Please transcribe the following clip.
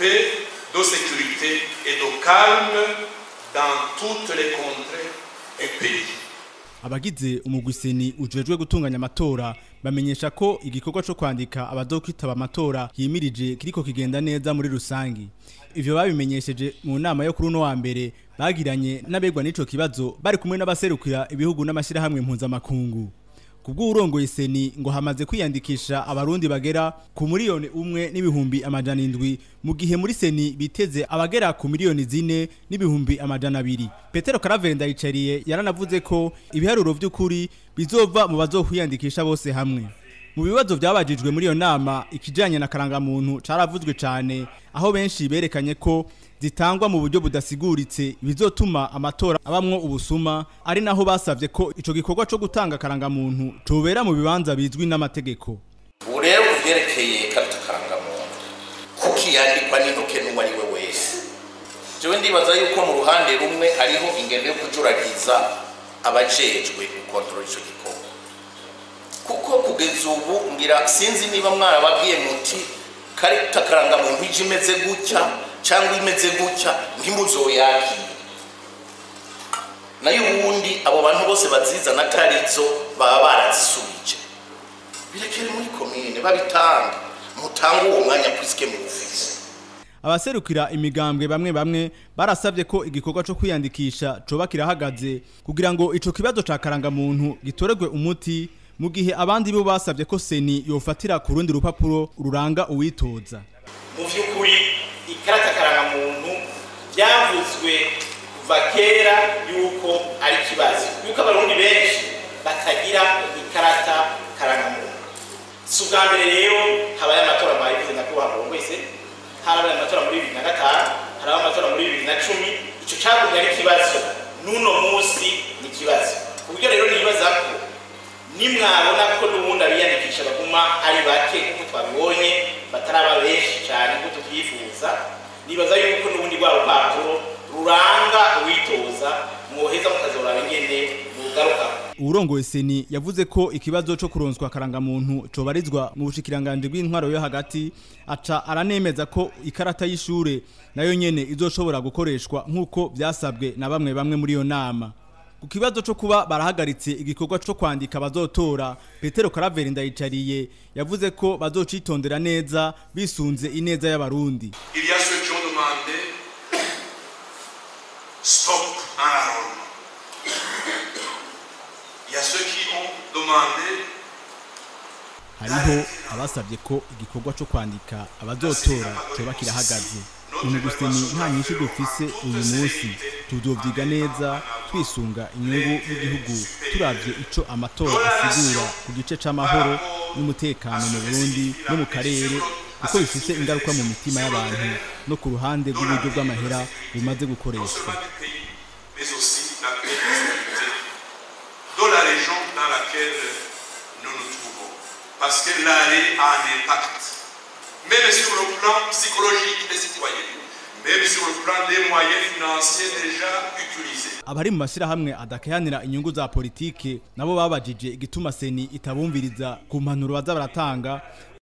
Paix, de sécurité et de calme dans toutes les contrées du pays. Abagize umugwi CENI ujejwe gutunganya amatora bamenyesha ko igikorwa co kwandika abazokwitaba amatora yimirije kiriko kigenda neza muri rusangi. Ivyo babimenyesheje mu nama yo kuri uno wa mbere bagiranye n'abegwa n'ico kibazo, bari kumwe n'abaserukira ibihugu n'amashirahamwe mpuzamakungu. Kubw'uwurongoye CENI, ngo hamaze kwiyandikisha Abarundi bagera ku 1,700,000, mu gihe muri CENI biteze abagera ku 4,200,000. Petero Karavenda Ndayicariye yaranavuze ko ibiharuro vy'ukuri bizova mu bazokwiyandikisha bose hamwe. Mu bibazo byabajijwe muri iyo nama, ikijanye na karangamuntu caravuzwe cane, aho benshi berekanye ko zitangwa mu buryo budasiguritse, bizotuma amatora abamwo ubusuma, ari naho basavye ko ico gikorwa co gutanga karangamuntu cobera mu bibanza bizwi n'amategeko. Ubu rero kuvyerekeye karita karangamuntu, kuki yandikwa n'intoke n'uwo ari we wese? Jewe ndibaza yuko mu ruhande rumwe hariho ingendo yo kujuragiza abajejwe gukontorora ico gikorwa, kuko kugeza ubu ngira sinzi niba mwarababwiye muti karita karangamuntu ije imeze gutya cyangwa imeze gutya, ntimuzoyakire. Nayo ubundi abo bantu bose bazizana atarizo baba barazisubije. Birekere muri komine babitanga, mutange uwo mwanya puisque muwufise. Abaserukira imigambwe bamwe bamwe barasabye ko igikorwa co kwiyandikisha coba kirahagaze kugira ngo ico kibazo ca karangamuntu gitoregwe umuti, mu gihe abandi bo basabye ko CENI yofatira ku rundi rupapuro ruranga uwitoza. Mu vy'ukuri, ikarata karangamuntu byavuzwe kuva kera yuko ari ikibazo, yuko Abarundi benshi batagira ikarata karangamuntu. Si ubwa mbere rero habaye amatora, mwabivuze nyakubahwa wese. Harabaye amatora muri 2005, harabaye amatora muri 2010. Ico cagumye ari ikibazo, n'uno munsi ni ikibazo, ku buryo rero nibaza ko nimwabona ko n'ubundi abiyandikisha baguma ari bake nk'uko twabibonye, bataraba benshi cyane nk'uko tubyifuza, nibaza yuko n'ubundi rwa rupapuro ruranga uwitoza mwoheza mukazoraba ingene mugaruka. Uwurongoye CENI yavuze ko ikibazo co kuronswa karangamuntu cobarizwa mu bushikiranganje bw'intwaro yo hagati, aca aranemeza ko ikarata y'ishure nayo nyene izoshobora gukoreshwa nk'uko vyasabwe na bamwe bamwe muri iyo nama. Ku kibazo co kuba barahagaritse igikorwa co kwandika bazotora, Petero Karaveri Ndayicariye yavuze ko bazocitondera neza bisunze ineza y'Abarundi. Il y a ceux qui ont demandé stop à l'enrôlement. Il y a ceux qui ont demandé Hariho abasabye ko igikorwa co kwandika abazotora coba kirahagaze. Umugwi CENI nta nyinshi dufise uyu munsi, tuzovyiga neza twisunga inyungu y'igihugu, turavye ico amatora asigura ku gice c'amahoro n'umutekano mu Burundi no mu karere, kuko bifise ingaruka mu mitima y'abantu no ku ruhande rw'uburyo bw'amahera bumaze gukoreshwa. Mais aussi la paix et la sécurité de la région dans laquelle nous nous trouvons. Parce que l'arrêt a un impact, même sur le plan psychologique des citoyens, même sur le plan des moyens financiers déjà utilisés. Abari mu mashyirahamwe adakehanira inyungu za politike nabo babajije igituma CENI itabumviriza ku mpanuro baza baratanga.